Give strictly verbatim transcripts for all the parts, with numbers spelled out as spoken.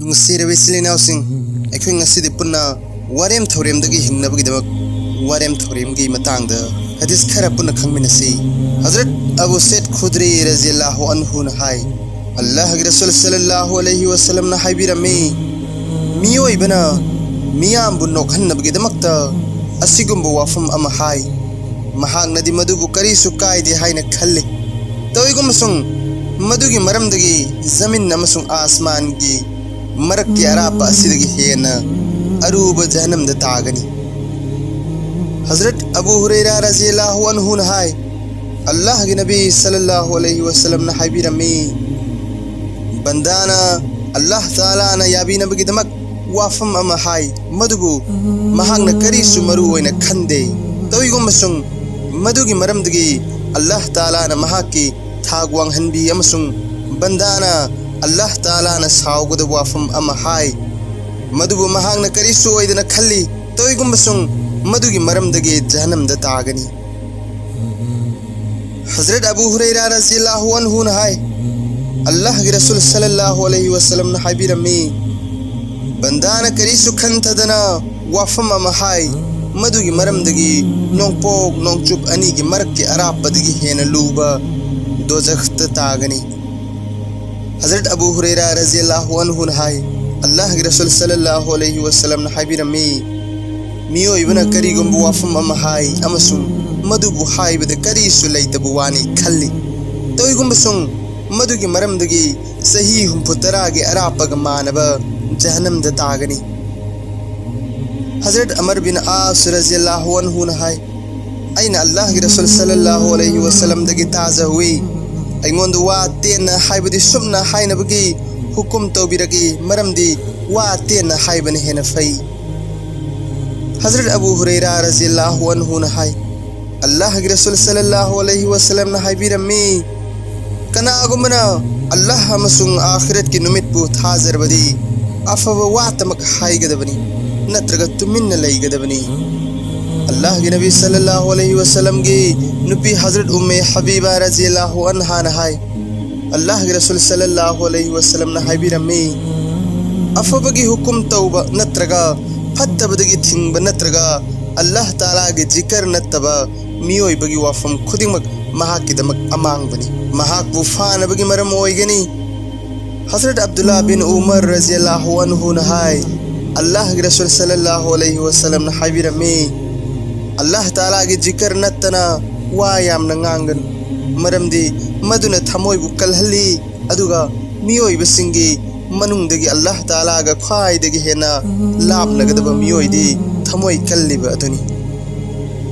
ꯅꯨꯡꯁꯤꯔꯕ ꯏꯆꯤꯜ ꯏꯅꯥꯎꯁꯤꯡ, ꯑꯩꯈꯣꯏ ꯉꯁꯤꯗꯤ ꯄꯨꯟꯅ ꯋꯥꯔꯦꯝ ꯊꯧꯔꯦꯝꯗꯒꯤ ꯍꯤꯡꯅꯕꯒꯤꯗꯃꯛ ꯋꯥꯔꯦꯝ ꯊꯧꯔꯦꯝꯒꯤ ꯃꯇꯥꯡꯗ ꯍꯗꯤꯁ ꯈꯔ ꯄꯨꯟꯅ ꯈꯪꯃꯤꯟꯅꯁꯤ꯫ ꯍꯖꯔꯠ ꯑꯕꯨ ꯁꯦꯗ ꯈꯨꯗ꯭ꯔꯤ ꯔꯖꯤꯌꯜꯂꯥꯍꯨ ꯑꯟꯍꯨꯅ ꯍꯥꯏ, ꯑꯜꯂꯥꯍꯒꯤ ꯔꯁꯨꯜ ꯁꯜꯂꯜꯂꯥꯍꯨ ꯑꯂꯩꯍꯤ ꯋꯁꯜꯂꯝꯅ ꯍꯥꯏꯕꯤꯔꯝꯃꯤ, ꯃꯤꯑꯣꯏꯕꯅ ꯃꯤꯌꯥꯝꯕꯨ ꯅꯣꯛꯍꯟꯅꯕꯒꯤꯗꯃꯛꯇ ꯑꯁꯤꯒꯨꯝꯕ ꯋꯥꯐꯝ ꯑꯃ ꯍꯥꯏ꯫ ꯃꯍꯥꯛꯅꯗꯤ ꯃꯗꯨꯕꯨ ꯀꯔꯤꯁꯨ ꯀꯥꯏꯗꯦ ꯍꯥꯏꯅ ꯈꯜꯂꯤ꯫ ꯇꯧꯏꯒꯨꯝꯕꯁꯨꯡ ꯃꯗꯨꯒꯤ ꯃꯔꯝꯗꯒꯤ ꯖꯃꯤꯟ ꯑꯃꯁꯨꯡ ꯑꯥꯁꯃꯥꯟꯒꯤ ꯃꯔꯛꯀꯤ ꯑꯔꯥꯞꯄ ꯑꯁꯤꯗꯒꯤ ꯍꯦꯟꯅ ꯑꯔꯨꯕ ꯖꯍꯅꯝꯗ ꯇꯥꯒꯅꯤ꯫ ꯍꯖꯔꯠ ꯑꯕꯨ ꯍꯨꯔꯩꯔꯥ ꯔꯖꯤꯌꯜꯂꯥꯍꯨ ꯑꯟꯍꯨꯅ ꯍꯥꯏ, ꯑꯜꯂꯥꯍꯒꯤ ꯅꯕꯤ ꯁꯜꯂꯜꯂꯥꯍꯨ ꯑꯂꯩꯍꯤ ꯋꯁꯜꯂꯝꯅ ꯍꯥꯏꯕꯤꯔꯝꯃꯤ, ꯕꯟꯗꯥꯅ ꯑꯜꯂꯥꯍ ꯇꯥꯂꯥꯅ ꯌꯥꯕꯤꯅꯕꯒꯤꯗꯃꯛ ꯋꯥꯐꯝ ꯑꯃ ꯍꯥꯏ, ꯃꯗꯨꯕꯨ ꯃꯍꯥꯛꯅ ꯀꯔꯤꯁꯨ ꯃꯔꯨ ꯑꯣꯏꯅ ꯈꯟꯗꯦ꯫ ꯇꯧꯏꯒꯨꯝꯕꯁꯨꯡ ꯃꯗꯨꯒꯤ ꯃꯔꯝꯗꯒꯤ ꯑꯜꯂꯥꯍ ꯇꯥꯂꯥꯅ ꯃꯍꯥꯛꯀꯤ ꯊꯥꯛ ꯋꯥꯡꯍꯟꯕꯤ ꯑꯃꯁꯨꯡ ꯕꯟꯗꯥꯅ ꯑꯜꯂꯥꯍ ꯇꯥꯂꯥꯅ ꯁꯥꯎꯒꯗꯕ ꯋꯥꯐꯝ ꯑꯃ ꯍꯥꯏ, ꯃꯗꯨꯕꯨ ꯃꯍꯥꯛꯅ ꯀꯔꯤꯁꯨ ꯑꯣꯏꯗꯅ ꯈꯜꯂꯤ꯫ ꯇꯧꯏꯒꯨꯝꯕꯁꯨꯡ ꯃꯗꯨꯒꯤ ꯃꯔꯝꯗꯒꯤ ꯖꯍꯅꯝꯗ ꯇꯥꯒꯅꯤ꯫ ꯍꯖꯔꯠ ꯑꯕꯨ ꯍꯨꯔꯩꯔꯥ ꯔꯖꯤꯌꯜꯂꯥꯍꯨ ꯑꯟꯍꯨꯅ ꯍꯥꯏ, ꯑꯜꯂꯥꯍꯒꯤ ꯔꯁꯨꯜ ꯁꯜꯂꯜꯂꯥꯍꯨ ꯑꯂꯩꯍꯤ ꯋꯁꯜꯂꯝꯅ ꯍꯥꯏꯕꯤꯔꯝꯃꯤ, ꯕꯟꯗꯥꯅ ꯀꯔꯤꯁꯨ ꯈꯟꯊꯗꯅ ꯋꯥꯐꯝ ꯑꯃ ꯍꯥꯏ, ꯃꯗꯨꯒꯤ ꯃꯔꯝꯗꯒꯤ ꯅꯣꯡꯄꯣꯛ ꯅꯣꯡꯆꯨꯞ ꯑꯅꯤꯒꯤ ꯃꯔꯛꯀꯤ ꯑꯔꯥꯞꯄꯗꯒꯤ ꯍꯦꯟꯅ ꯂꯨꯕ ꯗꯣꯖꯈꯇ ꯇꯥꯒꯅꯤ꯫ ꯍꯖꯔꯠ ꯑꯕꯨ ꯍꯨꯔꯩꯔꯥ ꯔꯖꯤꯌꯜꯂꯥꯍꯨ ꯑꯟꯍꯨꯅ ꯍꯥꯏ, ꯑꯜꯂꯥꯍꯒꯤ ꯔꯁꯨꯜ ꯁꯜꯂꯜꯂꯥꯍꯨ ꯑꯂꯩꯍꯤ ꯋꯁꯜꯂꯝꯅ ꯍꯥꯏꯕꯤꯔꯝꯃꯤ, ꯃꯤꯑꯣꯏꯕꯅ ꯀꯔꯤꯒꯨꯝꯕ ꯋꯥꯐꯝ ꯑꯃ ꯍꯥꯏ ꯑꯃꯁꯨꯡ ꯃꯗꯨꯕꯨ ꯍꯥꯏꯕꯗ ꯀꯔꯤꯁꯨ ꯂꯩꯇꯕ ꯋꯥꯅꯤ ꯈꯜꯂꯤ꯫ ꯇꯧꯏꯒꯨꯝꯕꯁꯨꯡ ꯃꯗꯨꯒꯤ ꯃꯔꯝꯗꯒꯤ ꯆꯍꯤ ꯍꯨꯝꯐꯨ ꯇꯔꯥꯒꯤ ꯑꯔꯥꯞꯄꯒ ꯃꯥꯟꯅꯕ ꯖꯍꯅꯝꯗ ꯇꯥꯒꯅꯤ꯫ ꯍꯖꯔꯠ ꯑꯃꯔ ꯕꯤꯟ ꯑꯥꯁ ꯔꯖꯤꯌꯜꯂꯥꯍꯨ ꯑꯟꯍꯨꯅ ꯍꯥꯏ, ꯑꯩꯅ ꯑꯜꯂꯥꯍꯒꯤ ꯔꯁꯨꯜ ꯁꯜꯂꯜꯂꯥꯍꯨ ꯑꯂꯩꯍꯤ ꯋꯁꯜꯂꯝꯗꯒꯤ ꯇꯥꯖꯍꯧꯏ, ꯑꯩꯉꯣꯟꯗ ꯋꯥ ꯇꯦꯟꯅ ꯍꯥꯏꯕꯗꯤ ꯁꯨꯞꯅ ꯍꯥꯏꯅꯕꯒꯤ ꯍꯨꯀꯨꯝ ꯇꯧꯕꯤꯔꯛꯏ, ꯃꯔꯝꯗꯤ ꯋꯥ ꯇꯦꯟꯅ ꯍꯥꯏꯕꯅ ꯍꯦꯟꯅ ꯐꯩ꯫ ꯍꯖꯔꯠ ꯑꯕꯨ ꯍꯨꯔꯩꯔꯥ ꯔꯖꯤꯌꯜꯂꯥꯍꯨ ꯑꯟꯍꯨꯅ ꯍꯥꯏ, ꯑꯜꯂꯥꯍꯒꯤ ꯔꯁꯨꯜ ꯁꯜꯂꯜꯂꯥꯍꯨ ꯑꯂꯩꯍꯤ ꯋꯁꯜꯂꯝꯅ ꯍꯥꯏꯕꯤꯔꯝꯃꯤ, ꯀꯅꯥꯒꯨꯝꯕꯅ ꯑꯜꯂꯥꯍ ꯑꯃꯁꯨꯡ ꯑꯥꯈꯤꯔꯠꯀꯤ ꯅꯨꯃꯤꯠꯄꯨ ꯊꯥꯖꯔꯕꯗꯤ ꯑꯐꯕ ꯋꯥꯇꯃꯛ ꯍꯥꯏꯒꯗꯕꯅꯤ, ꯅꯠꯇ꯭ꯔꯒ ꯇꯨꯃꯤꯟꯅ ꯂꯩꯒꯗꯕꯅꯤ꯫ ꯑꯜꯂꯥꯍꯒꯤ ꯅꯕꯤ ꯁꯜꯂꯜꯂꯥꯍꯨ ꯑꯂꯩꯍꯤ ꯋꯁꯜꯂꯝꯒꯤ ꯅꯨꯄꯤ ꯍꯖꯔꯠ ꯎꯝꯃꯦ ꯍꯕꯤꯕꯥ ꯔꯖꯤꯌꯜꯂꯥꯍꯨ ꯑꯟꯍꯥꯅ ꯍꯥꯏ, ꯑꯜꯂꯥꯍꯒꯤ ꯔꯁꯨꯜ ꯁꯜꯂꯜꯂꯥꯍꯨ ꯑꯂꯩꯍꯤ ꯋꯁꯜꯂꯝꯅ ꯍꯥꯏꯕꯤꯔꯝꯃꯤ, ꯑꯐꯕꯒꯤ ꯍꯨꯀꯨꯝ ꯇꯧꯕ ꯅꯠꯇ꯭ꯔꯒ ꯐꯠꯇꯕꯗꯒꯤ ꯊꯤꯡꯕ ꯅꯠꯇ꯭ꯔꯒ ꯑꯜꯂꯥꯍ ꯇꯥꯂꯥꯒꯤ ꯖꯤꯀꯔ ꯅꯠꯇꯕ ꯃꯤꯑꯣꯏꯕꯒꯤ ꯋꯥꯐꯝ ꯈꯨꯗꯤꯡꯃꯛ ꯃꯍꯥꯛꯀꯤꯗꯃꯛ ꯑꯃꯥꯡꯕꯅꯤ꯫ ꯃꯍꯥꯛꯄꯨ ꯐꯥꯅꯕꯒꯤ ꯃꯔꯝ ꯑꯣꯏꯒꯅꯤ꯫ ꯍꯖꯔꯠ ꯑꯕꯗꯨꯜꯂꯥ ꯕꯤꯟ ꯎꯃꯔ ꯔꯖꯤꯌꯜꯂꯥꯍꯨ ꯑꯟꯍꯨꯅ ꯍꯥꯏ, ꯑꯜꯂꯥꯍꯒꯤ ꯔꯁꯨꯜ ꯁꯜꯂꯜꯂꯥꯍꯨ ꯑꯂꯩꯍꯤ ꯋꯁꯜꯂꯝꯅ ꯍꯥꯏꯕꯤꯔꯝꯃꯤ, ꯑꯜꯂꯥꯍ ꯇꯥꯂꯥꯒꯤ ꯖꯤꯀꯔ ꯅꯠꯇꯅ ꯋꯥ ꯌꯥꯝꯅ ꯉꯥꯡꯒꯅꯨ, ꯃꯔꯝꯗꯤ ꯃꯗꯨꯅ ꯊꯃꯣꯏꯕꯨ ꯀꯜꯍꯜꯂꯤ, ꯑꯗꯨꯒ ꯃꯤꯑꯣꯏꯕꯁꯤꯡꯒꯤ ꯃꯅꯨꯡꯗꯒꯤ ꯑꯜꯂꯥꯍ ꯇꯥꯂꯥꯒ ꯈ꯭ꯋꯥꯏꯗꯒꯤ ꯍꯦꯟꯅ ꯂꯥꯞꯅꯒꯗꯕ ꯃꯤꯑꯣꯏꯗꯤ ꯊꯃꯣꯏ ꯀꯜꯂꯤꯕ ꯑꯗꯨꯅꯤ꯫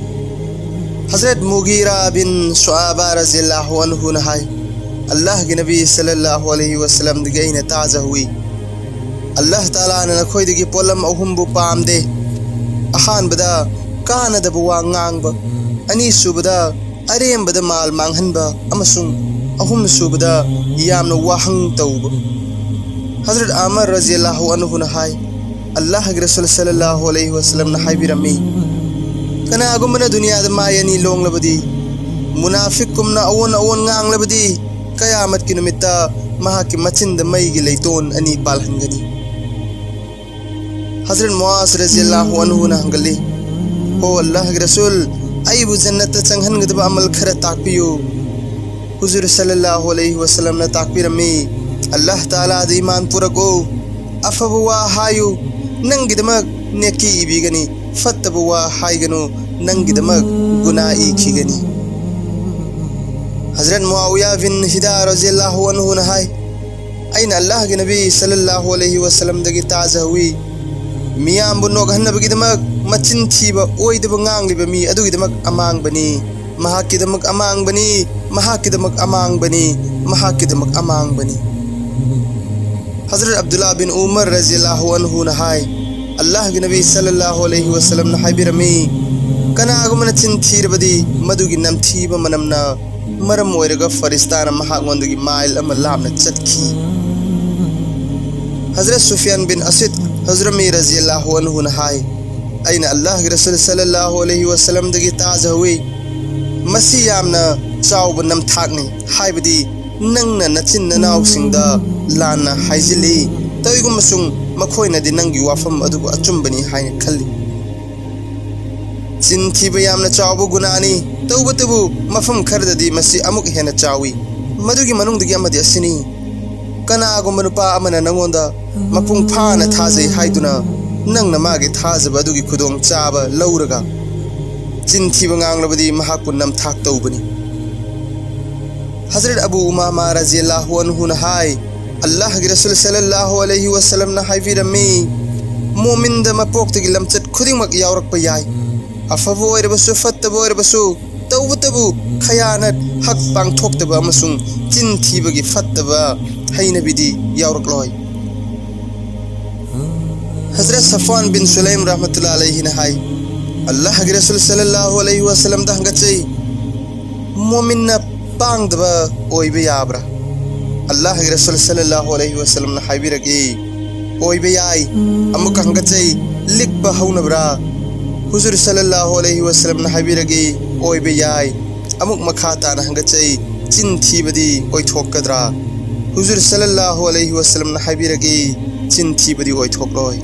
ꯍꯖꯔꯠ ꯃꯨꯒꯤꯔꯥ ꯕꯤꯟ ꯁꯨꯑꯥꯕꯥ ꯔꯖꯤꯌꯜꯂꯥꯍꯨ ꯑꯟꯍꯨꯅ ꯍꯥꯏ, ꯑꯜꯂꯥꯍꯒꯤ ꯅꯕꯤ ꯁꯜꯂꯜꯂꯥꯍꯨ ꯑꯂꯩꯍꯤ ꯋꯁꯜꯂꯝꯗꯒꯤ ꯑꯩꯅ ꯇꯥꯖꯍꯧꯏ, ꯑꯜꯂꯥꯍ ꯇꯥꯂꯥꯅ ꯅꯈꯣꯏꯗꯒꯤ ꯄꯣꯠꯂꯝ ꯑꯍꯨꯝꯕꯨ ꯄꯥꯝꯗꯦ꯫ ꯑꯍꯥꯟꯕꯗ, ꯀꯥꯟꯅꯗꯕ ꯋꯥ ꯉꯥꯡꯕ, ꯑꯅꯤꯁꯨꯕꯗ, ꯑꯔꯦꯝꯕꯗ ꯃꯥꯜ ꯃꯥꯡꯍꯟꯕ, ꯑꯃꯁꯨꯡ ꯑꯍꯨꯝꯁꯨꯕꯗ, ꯌꯥꯝꯅ ꯋꯥꯍꯪ ꯇꯧꯕ꯫ ꯍꯖꯔꯠ ꯑꯃꯔ ꯔꯖꯤꯌꯜꯂꯥꯍꯨ ꯑꯟꯍꯨꯅ ꯍꯥꯏ, ꯑꯜꯂꯥꯍꯒꯤ ꯔꯁꯨꯜ ꯁꯜꯂꯜꯂꯥꯍꯨ ꯑꯂꯩꯍꯤ ꯋꯁꯜꯂꯝꯅ ꯍꯥꯏꯕꯤꯔꯝꯃꯤ, ꯀꯅꯥꯒꯨꯝꯕꯅ ꯗꯨꯅꯤꯌꯥꯗ ꯃꯥꯏ ꯑꯅꯤ ꯂꯣꯡꯂꯕꯗꯤ, ꯃꯨꯅꯥꯐꯤꯛꯀꯨꯝꯅ ꯑꯑꯣꯟ ꯑꯑꯣꯟ ꯉꯥꯡꯂꯕꯗꯤ, ꯀꯌꯥꯃꯠꯀꯤ ꯅꯨꯃꯤꯠꯇ ꯃꯍꯥꯛꯀꯤ ꯃꯆꯤꯟꯗ ꯃꯩꯒꯤ ꯂꯩꯇꯣꯟ ꯑꯅꯤ ꯄꯥꯜꯍꯟꯒꯅꯤ꯫ ꯍꯖꯔꯠ ꯃꯨꯑꯥꯖ ꯔꯖꯤꯌꯜꯂꯥꯍꯨ ꯑꯟꯍꯨꯅ ꯍꯪꯒꯠꯂꯤ, "ꯍꯣ ꯑꯜꯂꯥꯍꯒꯤ ꯔꯁꯨꯜ, ꯑꯩꯕꯨ ꯖꯟꯅꯠꯇ ꯆꯪꯍꯟꯒꯗꯕ ꯑꯃꯜ ꯈꯔ ꯇꯥꯛꯄꯤꯌꯨ"꯫ ꯍꯨꯖꯨꯔ ꯁꯜꯂꯜꯂꯥꯍꯨ ꯑꯂꯩꯍꯤ ꯋꯁꯜꯂꯝꯅ ꯇꯥꯛꯄꯤꯔꯝꯃꯤ, "ꯑꯜꯂꯥꯍ ꯇꯥꯂꯥꯗ ꯏꯃꯥꯟ ꯄꯨꯔꯛꯎ, ꯑꯐꯕ ꯋꯥ ꯍꯥꯏꯌꯨ, ꯅꯪꯒꯤꯗꯃꯛ ꯅꯦꯀꯤ ꯏꯕꯤꯒꯅꯤ, ꯐꯠꯇꯕ ꯋꯥ ꯍꯥꯏꯒꯅꯨ, ꯅꯪꯒꯤꯗꯃꯛ ꯒꯨꯅꯥ ꯏꯈꯤꯒꯅꯤ"꯫ ꯍꯖꯔꯠ ꯃꯨꯑꯥꯋꯤꯌꯥ ꯕꯤꯟ ꯍꯤꯗꯥ ꯔꯖꯤꯌꯜꯂꯥꯍꯨ ꯑꯟꯍꯨꯅ ꯍꯥꯏ, ꯑꯩꯅ ꯑꯜꯂꯥꯍꯒꯤ ꯅꯕꯤ ꯁꯜꯂꯜꯂꯥꯍꯨ ꯑꯂꯩꯍꯤ ꯋꯁꯜꯂꯝꯗꯒꯤ ꯇꯥꯖꯍꯧꯏ, ꯃꯤꯌꯥꯝꯕꯨ ꯅꯣꯛꯍꯟꯅꯕꯒꯤꯗꯃꯛ ꯃꯆꯤꯟ ꯊꯤꯕ, ꯑꯣꯏꯗꯕ ꯉꯥꯡꯂꯤꯕ ꯃꯤ ꯑꯗꯨꯒꯤꯗꯃꯛ ꯑꯃꯥꯡꯕꯅꯤ, ꯃꯍꯥꯛꯀꯤꯗꯃꯛ ꯑꯃꯥꯡꯕꯅꯤ, ꯃꯍꯥꯛꯀꯤꯗꯃꯛ ꯑꯃꯥꯡꯕꯅꯤ, ꯃꯍꯥꯛꯀꯤꯗꯃꯛ ꯑꯃꯥꯡꯕꯅꯤ꯫ ꯍꯖꯔꯠ ꯑꯕꯗꯨꯜꯂꯥ ꯕꯤꯟ ꯎꯃꯔ ꯔꯖꯤꯌꯜꯂꯥꯍꯨ ꯑꯟꯍꯨꯅ ꯍꯥꯏ, ꯑꯜꯂꯥꯍꯒꯤ ꯅꯕꯤ ꯁꯜꯂꯜꯂꯥꯍꯨ ꯑꯂꯩꯍꯤ ꯋꯁꯜꯂꯝꯅ ꯍꯥꯏꯕꯤꯔꯝꯃꯤ, ꯀꯅꯥꯒꯨꯝꯕꯅ ꯆꯤꯟ ꯊꯤꯔꯕꯗꯤ ꯃꯗꯨꯒꯤ ꯅꯝꯊꯤꯕ ꯃꯅꯝꯅ ꯃꯔꯝ ꯑꯣꯏꯔꯒ ꯐꯔꯤꯁꯇꯥꯅ ꯃꯍꯥꯛꯉꯣꯟꯗꯒꯤ ꯃꯥꯏꯜ ꯑꯃ ꯂꯥꯞꯅ ꯆꯠꯈꯤ꯫ ꯍꯖꯔꯠ ꯁꯨꯐꯤꯌꯥꯟ ꯕꯤꯟ ꯑꯁꯤꯗ ꯍꯖꯔꯃꯤ ꯔꯖꯤꯌꯜꯂꯥꯍꯨ ꯑꯟꯍꯨꯅ ꯍꯥꯏ, ꯑꯩꯅ ꯑꯜꯂꯥꯍꯒꯤ ꯔꯁꯨꯜ ꯁꯜꯂꯜꯂꯥꯍꯨ ꯑꯂꯩꯍꯤ ꯋꯁꯜꯂꯝꯗꯒꯤ ꯇꯥꯖꯍꯧꯏ, ꯃꯁꯤ ꯌꯥꯝꯅ ꯆꯥꯎꯕ ꯅꯝꯊꯥꯛꯅꯤ, ꯍꯥꯏꯕꯗꯤ ꯅꯪꯅ ꯅꯆꯤꯟ ꯅꯅꯥꯎꯁꯤꯡꯗ ꯂꯥꯟꯅ ꯍꯥꯏꯖꯤꯜꯂꯤ, ꯇꯧꯏꯒꯨꯝꯕꯁꯨꯡ ꯃꯈꯣꯏꯅꯗꯤ ꯅꯪꯒꯤ ꯋꯥꯐꯝ ꯑꯗꯨꯕꯨ ꯑꯆꯨꯝꯕꯅꯤ ꯍꯥꯏꯅ ꯈꯜꯂꯤ꯫ ꯆꯤꯟ ꯊꯤꯕ ꯌꯥꯝꯅ ꯆꯥꯎꯕ ꯒꯨꯅꯥꯅꯤ꯫ ꯇꯧꯕꯇꯕꯨ ꯃꯐꯝ ꯈꯔꯗꯗꯤ ꯃꯁꯤ ꯑꯃꯨꯛ ꯍꯦꯟꯅ ꯆꯥꯎꯏ꯫ ꯃꯗꯨꯒꯤ ꯃꯅꯨꯡꯗꯒꯤ ꯑꯃꯗꯤ ꯑꯁꯤꯅꯤ, ꯀꯅꯥꯒꯨꯝꯕ ꯅꯨꯄꯥ ꯑꯃꯅ ꯅꯪꯉꯣꯟꯗ ꯃꯄꯨꯡ ꯐꯥꯅ ꯊꯥꯖꯩ ꯍꯥꯏꯗꯨꯅ ꯅꯪꯅ ꯃꯥꯒꯤ ꯊꯥꯖꯕ ꯑꯗꯨꯒꯤ ꯈꯨꯗꯣꯡꯆꯥꯕ ꯂꯧꯔꯒ ꯆꯤꯟ ꯊꯤꯕ ꯉꯥꯡꯂꯕꯗꯤ ꯃꯍꯥꯛꯄꯨ ꯅꯝꯊꯥꯛ ꯇꯧꯕꯅꯤ꯫ ꯍꯖꯔꯠ ꯑꯕꯨ ꯎꯃꯥꯃꯥ ꯔꯖꯤꯌꯜꯂꯥꯍꯨ ꯑꯟꯍꯨꯅ ꯍꯥꯏ, ꯑꯜꯂꯥꯍꯒꯤ ꯔꯁꯨꯜ ꯁꯜꯂꯜꯂꯥꯍꯨ ꯑꯂꯩꯍꯤ ꯋꯁꯜꯂꯝꯅ ꯍꯥꯏꯕꯤꯔꯝꯃꯤ, ꯃꯣꯃꯤꯟꯗ ꯃꯄꯣꯛꯇꯒꯤ ꯂꯝꯆꯠ ꯈꯨꯗꯤꯡꯃꯛ ꯌꯥꯎꯔꯛꯄ ꯌꯥꯏ, ꯑꯐꯕ ꯑꯣꯏꯔꯕꯁꯨ ꯐꯠꯇꯕ ꯑꯣꯏꯔꯕꯁꯨ, ꯇꯧꯕꯇꯕꯨ ꯈꯌꯥꯅꯠ, ꯍꯛ ꯄꯥꯡꯊꯣꯛꯇꯕ ꯑꯃꯁꯨꯡ ꯆꯤꯟ ꯊꯤꯕꯒꯤ ꯐꯠꯇꯕ ꯍꯩꯅꯕꯤꯗꯤ ꯌꯥꯎꯔꯛꯂꯣꯏ꯫ ꯍꯖꯔꯠ ꯁꯐꯋꯥꯟ ꯕꯤꯟ ꯁꯨꯂꯩꯝ ꯔꯍꯃꯇꯨꯜꯂꯥ ꯑꯂꯩꯍꯤꯅ ꯍꯥꯏ, ꯑꯜꯂꯥꯍꯒꯤ ꯔꯁꯨꯜ ꯁꯜꯂꯜꯂꯥꯍꯨ ꯑꯂꯩꯍꯤ ꯋꯁꯜꯂꯝꯗ ꯍꯪꯒꯠꯆꯩ, ꯃꯣꯃꯤꯟꯅ ꯄꯥꯡꯗꯕ ꯑꯣꯏꯕ ꯌꯥꯕ꯭ꯔꯥ? ꯑꯜꯂꯥꯍꯒꯤ ꯔꯁꯨꯜ ꯁꯜꯂꯜꯂꯥꯍꯨ ꯑꯂꯩꯍꯤ ꯋꯁꯜꯂꯝꯅ ꯍꯥꯏꯕꯤꯔꯛꯏ, ꯑꯣꯏꯕ ꯌꯥꯏ꯫ ꯑꯃꯨꯛꯀ ꯍꯪꯒꯠꯆꯩ, ꯂꯤꯛꯄ ꯍꯧꯅꯕ꯭ꯔꯥ? ꯍꯨꯖꯨꯔ ꯁꯜꯂꯜꯂꯥꯍꯨ ꯑꯂꯩꯍꯤ ꯋꯁꯜꯂꯝꯅ ꯍꯥꯏꯕꯤꯔꯛꯏ, ꯑꯣꯏꯕ ꯌꯥꯏ꯫ ꯑꯃꯨꯛ ꯃꯈꯥ ꯇꯥꯅ ꯍꯪꯒꯠꯆꯩ, ꯆꯤꯟ ꯊꯤꯕꯗꯤ ꯑꯣꯏꯊꯣꯛꯀꯗ꯭ꯔꯥ? ꯍꯨꯖꯨꯔ ꯁꯜꯂꯜꯂꯥꯍꯨ ꯑꯂꯩꯍꯤ ꯋꯁꯜꯂꯝꯅ ꯍꯥꯏꯕꯤꯔꯛꯏ, ꯆꯤꯟ ꯊꯤꯕꯗꯤ ꯑꯣꯏꯊꯣꯛꯂꯣꯏ꯫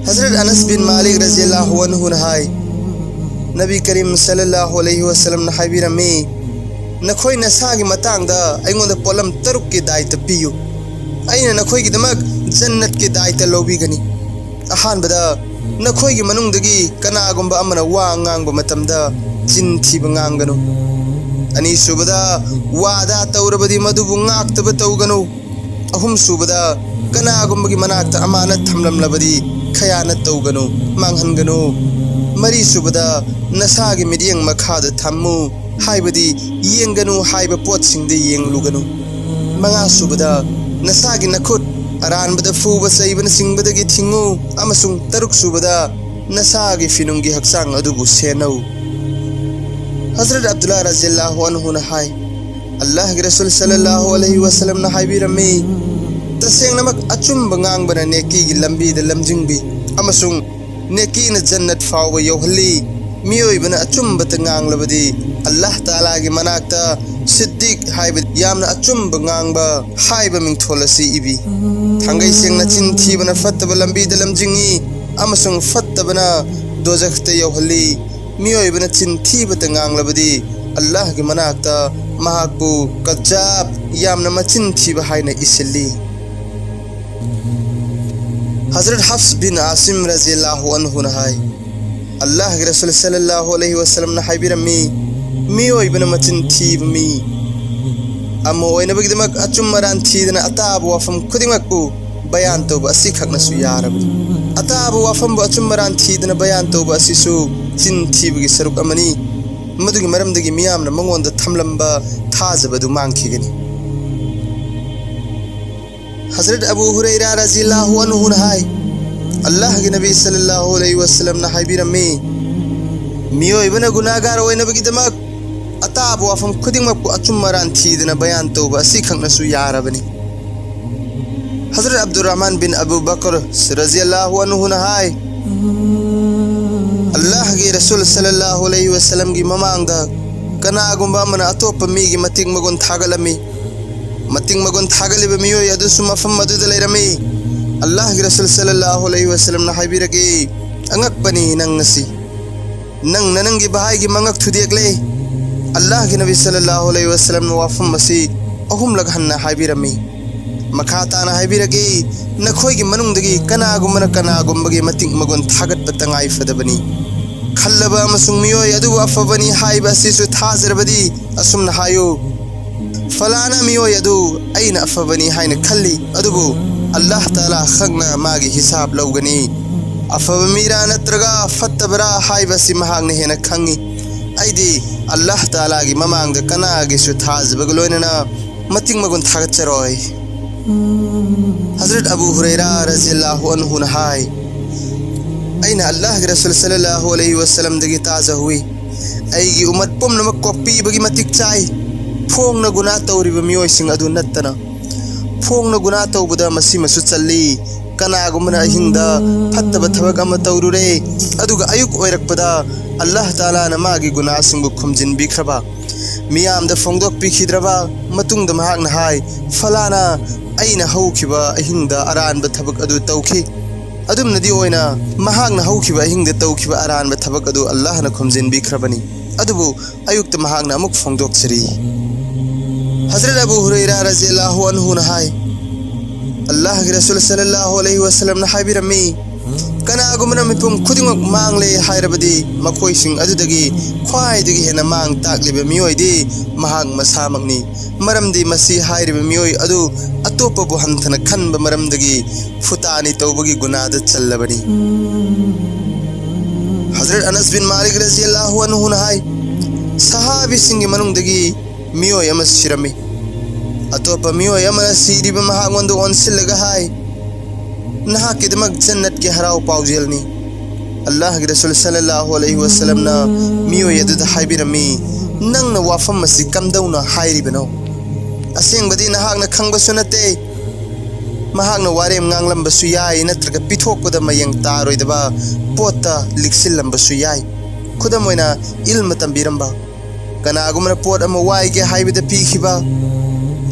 ꯍꯖꯔꯠ ꯑꯅꯁ ꯕꯤꯟ ꯃꯥꯂꯤꯛ ꯔꯖꯤꯌꯜꯂꯥꯍꯨ ꯑꯟꯍꯨꯅ ꯍꯥꯏ, ꯅꯕꯤ ꯀꯔꯤꯝ ꯁꯜꯂꯜꯂꯥꯍꯨ ꯑꯂꯩꯍꯤ ꯋꯁꯜꯂꯝꯅ ꯍꯥꯏꯕꯤꯔꯝꯃꯤ, ꯅꯈꯣꯏ ꯅꯁꯥꯒꯤ ꯃꯇꯥꯡꯗ ꯑꯩꯉꯣꯟꯗ ꯄꯣꯠꯂꯝ ꯇꯔꯨꯛꯀꯤ ꯗꯥꯏꯇ ꯄꯤꯌꯨ, ꯑꯩꯅ ꯅꯈꯣꯏꯒꯤꯗꯃꯛ ꯖꯟꯅꯠꯀꯤ ꯗꯥꯏꯇ ꯂꯧꯕꯤꯒꯅꯤ꯫ ꯑꯍꯥꯟꯕꯗ, ꯅꯈꯣꯏꯒꯤ ꯃꯅꯨꯡꯗꯒꯤ ꯀꯅꯥꯒꯨꯝꯕ ꯑꯃꯅ ꯋꯥ ꯉꯥꯡꯕ ꯃꯇꯝꯗ ꯆꯤꯟ ꯊꯤꯕ ꯉꯥꯡꯒꯅꯨ꯫ ꯑꯅꯤꯁꯨꯕꯗ, ꯋꯥꯗꯥ ꯇꯧꯔꯕꯗꯤ ꯃꯗꯨꯕꯨ ꯉꯥꯛꯇꯕ ꯇꯧꯒꯅꯨ꯫ ꯑꯍꯨꯝꯁꯨꯕꯗ, ꯀꯅꯥꯒꯨꯝꯕꯒꯤ ꯃꯅꯥꯛꯇ ꯑꯃꯥꯅꯠ ꯊꯝꯂꯝꯂꯕꯗꯤ ꯈꯌꯥꯅꯠ ꯇꯧꯒꯅꯨ, ꯃꯥꯡꯍꯟꯒꯅꯨ꯫ ꯃꯔꯤꯁꯨꯕꯗ, ꯅꯁꯥꯒꯤ ꯃꯤꯠꯌꯦꯡ ꯃꯈꯥꯗ ꯊꯝꯃꯨ, ꯍꯥꯏꯕꯗꯤ ꯌꯦꯡꯒꯅꯨ ꯍꯥꯏꯕ ꯄꯣꯠꯁꯤꯡꯗ ꯌꯦꯡꯂꯨꯒꯅꯨ꯫ ꯃꯉꯥꯁꯨꯕꯗ, ꯅꯁꯥꯒꯤ ꯅꯈꯨꯠ ꯑꯔꯥꯟꯕꯗ ꯐꯨꯕ ꯆꯩꯕꯅꯆꯤꯡꯕꯗꯒꯤ ꯊꯤꯡꯉꯨ, ꯑꯃꯁꯨꯡ ꯇꯔꯨꯛꯁꯨꯕꯗ, ꯅꯁꯥꯒꯤ ꯐꯤꯅꯨꯡꯒꯤ ꯍꯛꯆꯥꯡ ꯑꯗꯨꯕꯨ ꯁꯦꯟꯅꯧ꯫ ꯍꯖꯔꯠ ꯑꯕꯗꯨꯜꯂꯥ ꯔꯖꯤꯌꯜꯂꯥꯍꯨ ꯑꯟꯍꯨꯅ ꯍꯥꯏ, ꯑꯜꯂꯥꯍꯒꯤ ꯔꯁꯨꯜ ꯁꯜꯂꯜꯂꯥꯍꯨ ꯑꯂꯩꯍꯤ ꯋꯁꯜꯂꯝꯅ ꯍꯥꯏꯕꯤꯔꯝꯃꯤ, ꯇꯁꯦꯡꯅꯃꯛ ꯑꯆꯨꯝꯕ ꯉꯥꯡꯕꯅ ꯅꯦꯀꯤꯒꯤ ꯂꯝꯕꯤꯗ ꯂꯝꯖꯤꯡꯕꯤ, ꯑꯃꯁꯨꯡ ꯅꯦꯀꯤꯅ ꯖꯟꯅꯠ ꯐꯥꯎꯕ ꯌꯧꯍꯜꯂꯤ꯫ ꯃꯤꯑꯣꯏꯕꯅ ꯑꯆꯨꯝꯕꯇ ꯉꯥꯡꯂꯕꯗꯤ ꯑꯜꯂꯥꯍ ꯇꯥꯂꯥꯒꯤ ꯃꯅꯥꯛꯇ ꯁꯤꯗꯤꯛ ꯍꯥꯏꯕꯗꯤ ꯌꯥꯝꯅ ꯑꯆꯨꯝꯕ ꯉꯥꯡꯕ ꯍꯥꯏꯕ ꯃꯤꯡꯊꯣꯜ ꯑꯁꯤ ꯏꯕꯤ꯫ ꯊꯥꯡꯒꯩ ꯁꯦꯡꯅ ꯆꯤꯟ ꯊꯤꯕꯅ ꯐꯠꯇꯕ ꯂꯝꯕꯤꯗ ꯂꯝꯖꯤꯡꯏ ꯑꯃꯁꯨꯡ ꯐꯠꯇꯕꯅ ꯗꯣꯖꯈꯇ ꯌꯧꯍꯜꯂꯤ꯫ ꯃꯤꯑꯣꯏꯕꯅ ꯆꯤꯟ ꯊꯤꯕꯇ ꯉꯥꯡꯂꯕꯗꯤ ꯑꯜꯂꯥꯍꯒꯤ ꯃꯅꯥꯛꯇ ꯃꯍꯥꯛꯄꯨ ꯀꯖꯥꯕ, ꯌꯥꯝꯅ ꯃꯆꯤꯟ ꯊꯤꯕ ꯍꯥꯏꯅ ꯏꯁꯤꯜꯂꯤ꯫ ꯍꯖꯔꯠ ꯍꯐꯁ ꯕꯤꯟ ꯑꯥꯁꯤꯝ ꯔꯖꯤꯌꯜꯂꯥꯍꯨ ꯑꯟꯍꯨꯅ ꯍꯥꯏ, ꯑꯜꯂꯥꯍꯒꯤ ꯔꯁꯨꯜ ꯁꯜꯂꯜꯂꯥꯍꯨ ꯑꯂꯩꯍꯤ ꯋꯁꯜꯂꯝꯅ ꯍꯥꯏꯕꯤꯔꯝꯃꯤ, ꯃꯤꯑꯣꯏꯕꯅ ꯃꯆꯤꯟ ꯊꯤꯕ ꯃꯤ ꯑꯃ ꯑꯣꯏꯅꯕꯒꯤꯗꯃꯛ ꯑꯆꯨꯝ ꯑꯔꯥꯟ ꯊꯤꯗꯅ ꯑꯇꯥꯕ ꯋꯥꯐꯝ ꯈꯨꯗꯤꯡꯃꯛꯄꯨ ꯕꯌꯥꯟ ꯇꯧꯕ ꯑꯁꯤꯈꯛꯅꯁꯨ ꯌꯥꯔꯕꯅꯤ꯫ ꯑꯇꯥꯕ ꯋꯥꯐꯝꯕꯨ ꯑꯆꯨꯝ ꯑꯔꯥꯟ ꯊꯤꯗꯅ ꯕꯌꯥꯟ ꯇꯧꯕ ꯑꯁꯤꯁꯨ ꯆꯤꯟ ꯊꯤꯕꯒꯤ ꯁꯔꯨꯛ ꯑꯃꯅꯤ꯫ ꯃꯗꯨꯒꯤ ꯃꯔꯝꯗꯒꯤ ꯃꯤꯌꯥꯝꯅ ꯃꯉꯣꯟꯗ ꯊꯝꯂꯝꯕ ꯊꯥꯖꯕ ꯑꯗꯨ ꯃꯥꯡꯈꯤꯒꯅꯤ꯫ ꯍꯖꯔꯠ ꯑꯕꯨ ꯍꯨꯔꯩꯔꯥ ꯔꯖꯤꯌꯜꯂꯥꯍꯨ ꯑꯟꯍꯨꯅ ꯍꯥꯏ, ꯑꯜꯂꯥꯍꯒꯤ ꯅꯕꯤ ꯁꯜꯂꯜꯂꯥꯍꯨ ꯑꯂꯩꯍꯤ ꯋꯁꯜꯂꯝꯅ ꯍꯥꯏꯕꯤꯔꯝꯃꯤ, ꯃꯤꯑꯣꯏꯕꯅ ꯒꯨꯅꯥꯒꯥꯔ ꯑꯣꯏꯅꯕꯒꯤꯗꯃꯛ ꯑꯇꯥꯕ ꯋꯥꯐꯝ ꯈꯨꯗꯤꯡꯃꯛꯄꯨ ꯑꯆꯨꯝ ꯑꯔꯥꯟ ꯊꯤꯗꯅ ꯕꯌꯥꯟ ꯇꯧꯕ ꯑꯁꯤꯈꯛꯅꯁꯨ ꯌꯥꯔꯕꯅꯤ꯫ ꯍꯖꯔꯠ ꯑꯕꯗꯨꯔꯔꯍꯃꯥꯟ ꯕꯤꯟ ꯑꯕꯨ ꯕꯀꯔ ꯔꯖꯤꯌꯜꯂꯥꯍꯨ ꯑꯟꯍꯨꯅ ꯍꯥꯏ, ꯑꯜꯂꯥꯍꯒꯤ ꯔꯁꯨꯜ ꯁꯜꯂꯜꯂꯥꯍꯨ ꯑꯂꯩꯍꯤ ꯋꯁꯜꯂꯝꯒꯤ ꯃꯃꯥꯡꯗ ꯀꯅꯥꯒꯨꯝꯕ ꯑꯃꯅ ꯑꯇꯣꯞꯄ ꯃꯤꯒꯤ ꯃꯇꯤꯛ ꯃꯒꯨꯟ ꯊꯥꯒꯠꯂꯝꯃꯤ꯫ ꯃꯇꯤꯛ ꯃꯒꯨꯟ ꯊꯥꯒꯠꯂꯤꯕ ꯃꯤꯑꯣꯏ ꯑꯗꯨꯁꯨ ꯃꯐꯝ ꯑꯗꯨꯗ ꯂꯩꯔꯝꯃꯤ꯫ ꯑꯜꯂꯥꯍꯒꯤ ꯔꯁꯨꯜ ꯁꯜꯂꯜꯂꯥꯍꯨ ꯑꯂꯩꯍꯤ ꯋꯁꯜꯂꯝꯅ ꯍꯥꯏꯕꯤꯔꯛꯏ, ꯑꯉꯛꯄꯅꯤ ꯅꯪ ꯉꯁꯤ꯫ ꯅꯪꯅ ꯅꯪꯒꯤ ꯚꯥꯏꯒꯤ ꯃꯉꯛ ꯊꯨꯗꯦꯛꯂꯦ꯫ ꯑꯜꯂꯥꯍꯒꯤ ꯅꯕꯤ ꯁꯜꯂꯜꯂꯥꯍꯨ ꯑꯂꯩꯍꯤ ꯋꯁꯜꯂꯝꯅ ꯋꯥꯐꯝ ꯑꯁꯤ ꯑꯍꯨꯝꯂꯛ ꯍꯟꯅ ꯍꯥꯏꯕꯤꯔꯝꯃꯤ꯫ ꯃꯈꯥ ꯇꯥꯅ ꯍꯥꯏꯕꯤꯔꯛꯏ, ꯅꯈꯣꯏꯒꯤ ꯃꯅꯨꯡꯗꯒꯤ ꯀꯅꯥꯒꯨꯝꯕꯅ ꯀꯅꯥꯒꯨꯝꯕꯒꯤ ꯃꯇꯤꯛ ꯃꯒꯨꯟ ꯊꯥꯒꯠꯄ ꯇꯉꯥꯏ ꯐꯗꯕꯅꯤ꯫ ꯈꯜꯂꯕ ꯑꯃꯁꯨꯡ ꯃꯤꯑꯣꯏ ꯑꯗꯨꯕꯨ ꯑꯐꯕꯅꯤ ꯍꯥꯏꯕ ꯑꯁꯤꯁꯨ ꯊꯥꯖꯔꯕꯗꯤ ꯑꯁꯨꯝꯅ ꯍꯥꯏꯌꯨ, ꯐꯂꯥꯅ ꯃꯤꯑꯣꯏ ꯑꯗꯨ ꯑꯩꯅ ꯑꯐꯕꯅꯤ ꯍꯥꯏꯅ ꯈꯜꯂꯤ, ꯑꯗꯨꯕꯨ ꯑꯜꯂꯥꯍ ꯇꯥꯂꯥ ꯈꯛꯅ ꯃꯥꯒꯤ ꯍꯤꯁꯥꯕ ꯂꯧꯒꯅꯤ꯫ ꯑꯐꯕ ꯃꯤꯔꯥ ꯅꯠꯇ꯭ꯔꯒ ꯐꯠꯇꯕꯔꯥ ꯍꯥꯏꯕꯁꯤ ꯃꯍꯥꯛꯅ ꯍꯦꯟꯅ ꯈꯪꯉꯤ꯫ ꯑꯩꯗꯤ ꯑꯜꯂꯥꯍ ꯇꯥꯂꯥꯒꯤ ꯃꯃꯥꯡꯗ ꯀꯅꯥꯒꯤꯁꯨ ꯊꯥꯖꯕꯒ ꯂꯣꯏꯅꯅ ꯃꯇꯤꯛ ꯃꯒꯨꯟ ꯊꯥꯒꯠꯆꯔꯣꯏ꯫ ꯍꯖꯔꯠ ꯑꯕꯨ ꯍꯨꯔꯩꯔꯥ ꯔꯖꯤꯌꯜꯂꯥꯍꯨ ꯑꯟꯍꯨꯅ ꯍꯥꯏ, ꯑꯩꯅ ꯑꯜꯂꯥꯍꯒꯤ ꯔꯁꯨꯜ ꯁꯜꯂꯜꯂꯥꯍꯨ ꯑꯂꯩꯍꯤ ꯋꯁꯜꯂꯝꯗꯒꯤ ꯇꯥꯖꯍꯧꯏ, ꯑꯩꯒꯤ ꯎꯃꯠ ꯄꯨꯝꯅꯃꯛ ꯀꯣꯛꯄꯤꯕꯒꯤ ꯃꯇꯤꯛ ꯆꯥꯏ, ꯐꯣꯡꯅ ꯒꯨꯅꯥ ꯇꯧꯔꯤꯕ ꯃꯤꯑꯣꯏꯁꯤꯡ ꯑꯗꯨ ꯅꯠꯇꯅ꯫ ꯐꯣꯡꯅ ꯒꯨꯅꯥ ꯇꯧꯕꯗ ꯃꯁꯤꯃꯁꯨ ꯆꯜꯂꯤ꯫ ꯀꯅꯥꯒꯨꯝꯕꯅ ꯑꯍꯤꯡꯗ ꯐꯠꯇꯕ ꯊꯕꯛ ꯑꯃ ꯇꯧꯔꯨꯔꯦ, ꯑꯗꯨꯒ ꯑꯌꯨꯛ ꯑꯣꯏꯔꯛꯄꯗ ꯑꯜꯂꯥꯍ ꯇꯥꯂꯥꯅ ꯃꯥꯒꯤ ꯒꯨꯅꯥꯁꯤꯡꯕꯨ ꯈꯨꯝꯖꯤꯟꯕꯤꯈ꯭ꯔꯕ, ꯃꯤꯌꯥꯝꯗ ꯐꯣꯡꯗꯣꯛꯄꯤꯈꯤꯗ꯭ꯔꯕ ꯃꯇꯨꯡꯗ ꯃꯍꯥꯛꯅ ꯍꯥꯏ, "ꯐꯂꯥꯅ ꯑꯩꯅ ꯍꯧꯈꯤꯕ ꯑꯍꯤꯡꯗ ꯑꯔꯥꯟꯕ ꯊꯕꯛ ꯑꯗꯨ ꯇꯧꯈꯤ"꯫ ꯑꯗꯨꯝꯅꯗꯤ ꯑꯣꯏꯅ ꯃꯍꯥꯛꯅ ꯍꯧꯈꯤꯕ ꯑꯍꯤꯡꯗ ꯇꯧꯈꯤꯕ ꯑꯔꯥꯟꯕ ꯊꯕꯛ ꯑꯗꯨ ꯑꯜꯂꯥꯍꯅ ꯈꯨꯝꯖꯤꯟꯕꯤꯈ꯭ꯔꯕꯅꯤ꯫ ꯑꯗꯨꯕꯨ ꯑꯌꯨꯛꯇ ꯃꯍꯥꯛꯅ ꯑꯃꯨꯛ ꯐꯣꯡꯗꯣꯛꯆꯔꯤ꯫ ꯍꯖꯔꯠ ꯑꯕꯨ ꯍꯨꯔꯩꯔꯥ ꯔꯖꯤꯌꯜꯂꯥꯍꯨ ꯑꯟꯍꯨꯅ ꯍꯥꯏ, ꯑꯜꯂꯥꯍꯒꯤ ꯔꯁꯨꯜ ꯁꯜꯂꯜꯂꯥꯍꯨ ꯑꯂꯩꯍꯤ ꯋꯁꯜꯂꯝꯅ ꯍꯥꯏꯕꯤꯔꯝꯃꯤ, "ꯀꯅꯥꯒꯨꯝꯕꯅ ꯃꯤꯄꯨꯝ ꯈꯨꯗꯤꯡꯃꯛ ꯃꯥꯡꯂꯦ ꯍꯥꯏꯔꯕꯗꯤ ꯃꯈꯣꯏꯁꯤꯡ ꯑꯗꯨꯗꯒꯤ ꯈ꯭ꯋꯥꯏꯗꯒꯤ ꯍꯦꯟꯅ ꯃꯥꯡ ꯇꯥꯛꯂꯤꯕ ꯃꯤꯑꯣꯏꯗꯤ ꯃꯍꯥꯛ ꯃꯁꯥꯃꯛꯅꯤ꯫ ꯃꯔꯝꯗꯤ ꯃꯁꯤ ꯍꯥꯏꯔꯤꯕ ꯃꯤꯑꯣꯏ ꯑꯗꯨ ꯑꯇꯣꯞꯄꯕꯨ ꯍꯟꯊꯅ ꯈꯟꯕ ꯃꯔꯝꯗꯒꯤ ꯐꯨꯇꯥꯅꯤ ꯇꯧꯕꯒꯤ ꯒꯨꯅꯥꯗ ꯆꯜꯂꯕꯅꯤ"꯫ ꯍꯖꯔꯠ ꯑꯅꯁ ꯕꯤꯟ ꯃꯥꯂꯤꯛ ꯔꯖꯤꯌꯜꯂꯥꯍꯨ ꯑꯟꯍꯨꯅ ꯍꯥꯏ, ꯁꯍꯥꯕꯤꯁꯤꯡꯒꯤ ꯃꯅꯨꯡꯗꯒꯤ ꯃꯤꯑꯣꯏ ꯑꯃ ꯁꯤꯔꯝꯃꯤ꯫ ꯑꯇꯣꯞꯄ ꯃꯤꯑꯣꯏ ꯑꯃꯅ ꯁꯤꯔꯤꯕ ꯃꯍꯥꯛꯉꯣꯟꯗ ꯑꯣꯟꯁꯤꯜꯂꯒ ꯍꯥꯏ, "ꯅꯍꯥꯛꯀꯤꯗꯃꯛ ꯖꯟꯅꯠꯀꯤ ꯍꯔꯥꯎ ꯄꯥꯎꯖꯦꯜꯅꯤ"꯫ ꯑꯜꯂꯥꯍꯒꯤ ꯔꯁꯨꯜ ꯁꯜꯂꯜꯂꯥꯍꯨ ꯑꯂꯩꯍꯤ ꯋꯁꯜꯂꯝꯅ ꯃꯤꯑꯣꯏ ꯑꯗꯨꯗ ꯍꯥꯏꯕꯤꯔꯝꯃꯤ, "ꯅꯪꯅ ꯋꯥꯐꯝ ꯑꯁꯤ ꯀꯝꯗꯧꯅ ꯍꯥꯏꯔꯤꯕꯅꯣ? ꯑꯁꯦꯡꯕꯗꯤ ꯅꯍꯥꯛꯅ ꯈꯪꯕꯁꯨ ꯅꯠꯇꯦ꯫ ꯃꯍꯥꯛꯅ ꯋꯥꯔꯦꯝ ꯉꯥꯡꯂꯝꯕꯁꯨ ꯌꯥꯏ, ꯅꯠꯇ꯭ꯔꯒ ꯄꯤꯊꯣꯛꯄꯗ ꯃꯌꯦꯡ ꯇꯥꯔꯣꯏꯗꯕ ꯄꯣꯠꯇ ꯂꯤꯛꯁꯤꯜꯂꯝꯕꯁꯨ ꯌꯥꯏ꯫ ꯈꯨꯗꯝ ꯑꯣꯏꯅ, ꯏꯜꯃ ꯇꯝꯕꯤꯔꯝꯕ, ꯀꯅꯥꯒꯨꯝꯕꯅ ꯄꯣꯠ ꯑꯃ ꯋꯥꯏꯒꯦ ꯍꯥꯏꯕꯗ ꯄꯤꯈꯤꯕ,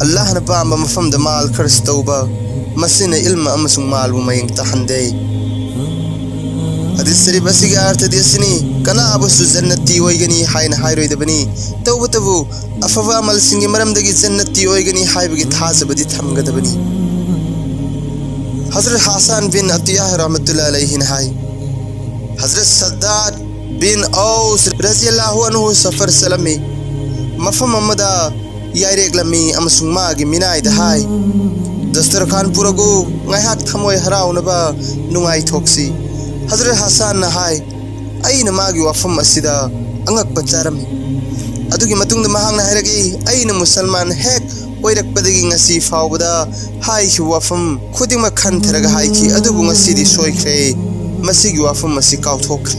ꯑꯜꯂꯥꯍꯅ ꯄꯥꯝꯕ ꯃꯐꯝꯗ ꯃꯥꯜ ꯈꯔꯆ ꯇꯧꯕ, ꯃꯁꯤꯅ ꯏꯜꯃ ꯑꯃꯁꯨꯡ ꯃꯥꯜꯕꯨ ꯃꯌꯦꯡ ꯇꯥꯍꯟꯗꯦ"꯫ ꯍꯗꯤꯁ ꯁꯔꯤꯐ ꯑꯁꯤꯒꯤ ꯑꯔꯊꯗꯤ ꯑꯁꯤꯅꯤ, ꯀꯅꯥꯕꯨꯁꯨ ꯖꯟꯅꯠꯇꯤ ꯑꯣꯏꯒꯅꯤ ꯍꯥꯏꯅ ꯍꯥꯏꯔꯣꯏꯗꯕꯅꯤ꯫ ꯇꯧꯕꯇꯕꯨ, ꯑꯐꯕ ꯑꯃꯜꯁꯤꯡꯒꯤ ꯃꯔꯝꯗꯒꯤ ꯖꯟꯅꯠꯇꯤ ꯑꯣꯏꯒꯅꯤ ꯍꯥꯏꯕꯒꯤ ꯊꯥꯖꯕꯗꯤ ꯊꯝꯒꯗꯕꯅꯤ꯫ ꯍꯖꯔꯠ ꯍꯥꯁꯥꯟ ꯕꯤꯟ ꯑꯇꯤꯌꯥ ꯔꯍꯃꯇꯨꯜꯂꯥꯍꯤ ꯑꯂꯩꯍꯤꯅ ꯍꯥꯏ, ꯍꯖꯔꯠ ꯁꯗꯥꯗ ꯕꯤꯟ ꯍꯧꯁ ꯔꯖꯤꯌꯜꯂꯥꯍꯨ ꯑꯟꯍꯨ ꯁꯐꯔ ꯆꯠꯂꯝꯃꯤ꯫ ꯃꯐꯝ ꯑꯃꯗ ꯌꯥꯏꯔꯦꯛꯂꯝꯃꯤ ꯑꯃꯁꯨꯡ ꯃꯥꯒꯤ ꯃꯤꯅꯥꯏꯗ ꯍꯥꯏ, "ꯗꯁꯇꯔꯈꯥꯟ ꯄꯨꯔꯛꯎ, ꯉꯥꯏꯍꯥꯛ ꯊꯃꯣꯏ ꯍꯔꯥꯎꯅꯕ ꯅꯨꯡꯉꯥꯏꯊꯣꯛꯁꯤ"꯫ ꯍꯖꯔꯠ ꯍꯥꯁꯥꯟꯅ ꯍꯥꯏ, "ꯑꯩꯅ ꯃꯥꯒꯤ ꯋꯥꯐꯝ ꯑꯁꯤꯗ ꯑꯉꯛꯄ ꯆꯥꯔꯝꯃꯤ"꯫ ꯑꯗꯨꯒꯤ ꯃꯇꯨꯡꯗ ꯃꯍꯥꯛꯅ ꯍꯥꯏꯔꯛꯏ, "ꯑꯩꯅ ꯃꯨꯁꯜꯃꯥꯟ ꯍꯦꯛ ꯑꯣꯏꯔꯛꯄꯗꯒꯤ ꯉꯁꯤ ꯐꯥꯎꯕꯗ ꯍꯥꯏꯈꯤꯕ ꯋꯥꯐꯝ ꯈꯨꯗꯤꯡꯃꯛ ꯈꯟꯊꯔꯒ ꯍꯥꯏꯈꯤ, ꯑꯗꯨꯕꯨ ꯉꯁꯤꯗꯤ ꯁꯣꯏꯈ꯭ꯔꯦ, ꯃꯁꯤꯒꯤ ꯋꯥꯐꯝ ꯑꯁꯤ ꯀꯥꯎꯊꯣꯛꯈ꯭ꯔꯦ꯫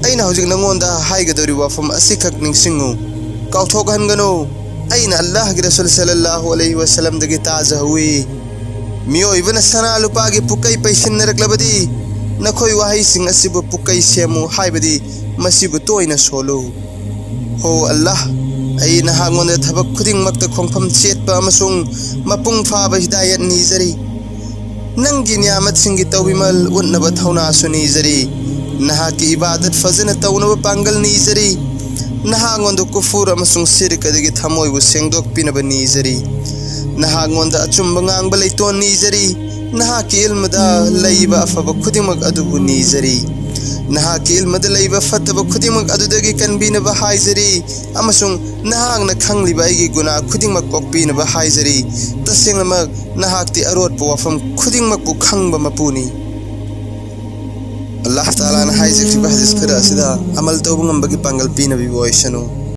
ꯑꯩꯅ ꯍꯧꯖꯤꯛ ꯅꯉꯣꯟꯗ ꯍꯥꯏꯒꯗꯧꯔꯤꯕ ꯋꯥꯐꯝ ꯑꯁꯤꯈꯛ ꯅꯤꯡꯁꯤꯡꯉꯨ, ꯀꯥꯎꯊꯣꯛꯍꯟꯒꯅꯨ꯫ ꯑꯩꯅ ꯑꯜꯂꯥꯍꯒꯤ ꯔꯁꯨꯜ ꯁꯜꯂꯜꯂꯥꯍꯨ ꯑꯂꯩꯍꯤ ꯋꯁꯜꯂꯝꯗꯒꯤ ꯇꯥꯖꯍꯧꯏ, ꯃꯤꯑꯣꯏꯕꯅ ꯁꯅꯥ ꯂꯨꯄꯥꯒꯤ ꯄꯨꯀꯩ ꯄꯩꯁꯤꯟꯅꯔꯛꯂꯕꯗꯤ ꯅꯈꯣꯏ ꯋꯥꯍꯩꯁꯤꯡ ꯑꯁꯤꯕꯨ ꯄꯨꯀꯩ ꯁꯦꯝꯃꯨ, ꯍꯥꯏꯕꯗꯤ ꯃꯁꯤꯕꯨ ꯇꯣꯏꯅ ꯁꯣꯜꯂꯨ꯫ ꯍꯣ ꯑꯜꯂꯥꯍ, ꯑꯩ ꯅꯍꯥꯛꯉꯣꯟꯗ ꯊꯕꯛ ꯈꯨꯗꯤꯡꯃꯛꯇ ꯈꯣꯡꯐꯝ ꯆꯦꯠꯄ ꯑꯃꯁꯨꯡ ꯃꯄꯨꯡ ꯐꯥꯕ ꯍꯤꯗꯥꯌꯠ ꯅꯤꯖꯔꯤ꯫ ꯅꯪꯒꯤ ꯅꯤꯌꯥꯃꯠꯁꯤꯡꯒꯤ ꯇꯧꯕꯤꯃꯜ ꯎꯠꯅꯕ ꯊꯧꯅꯥꯁꯨ ꯅꯤꯖꯔꯤ꯫ ꯅꯍꯥꯛꯀꯤ ꯏꯕꯥꯗꯠ ꯐꯖꯅ ꯇꯧꯅꯕ ꯄꯥꯡꯒꯜ ꯅꯤꯖꯔꯤ꯫ ꯅꯍꯥꯛꯉꯣꯟꯗ ꯀꯨꯐꯨꯔ ꯑꯃꯁꯨꯡ ꯁꯤꯔꯛ ꯑꯗꯒꯤ ꯊꯃꯣꯏꯕꯨ ꯁꯦꯡꯗꯣꯛꯄꯤꯅꯕ ꯅꯤꯖꯔꯤ꯫ ꯅꯍꯥꯛꯉꯣꯟꯗ ꯑꯆꯨꯝꯕ ꯉꯥꯡꯕ ꯂꯩꯇꯣꯟ ꯅꯤꯖꯔꯤ꯫ ꯅꯍꯥꯛꯀꯤ ꯏꯜꯃꯗ ꯂꯩꯕ ꯑꯐꯕ ꯈꯨꯗꯤꯡꯃꯛ ꯑꯗꯨꯕꯨ ꯅꯤꯖꯔꯤ꯫ ꯅꯍꯥꯛꯀꯤ ꯏꯜꯃꯗ ꯂꯩꯕ ꯐꯠꯇꯕ ꯈꯨꯗꯤꯡꯃꯛ ꯑꯗꯨꯗꯒꯤ ꯀꯟꯕꯤꯅꯕ ꯍꯥꯏꯖꯔꯤ, ꯑꯃꯁꯨꯡ ꯅꯍꯥꯛꯅ ꯈꯪꯂꯤꯕ ꯑꯩꯒꯤ ꯒꯨꯅꯥ ꯈꯨꯗꯤꯡꯃꯛ ꯀꯣꯛꯄꯤꯅꯕ ꯍꯥꯏꯖꯔꯤ꯫ ꯇꯁꯦꯡꯅꯃꯛ ꯅꯍꯥꯛꯇꯤ ꯑꯔꯣꯠꯄ ꯋꯥꯐꯝ ꯈꯨꯗꯤꯡꯃꯛꯄꯨ ꯈꯪꯕ ꯃꯄꯨꯅꯤ꯫ ꯑꯜꯂꯥꯍ ꯇꯥꯂꯥꯅ ꯍꯥꯏꯖꯈꯤꯕ ꯍꯗꯤꯁ ꯈꯔ ꯑꯁꯤꯗ ꯑꯃꯜ ꯇꯧꯕ ꯉꯝꯕꯒꯤ ꯄꯥꯡꯒꯜ ꯄꯤꯅꯕꯤꯕ ꯑꯣꯏꯁꯅꯨ꯫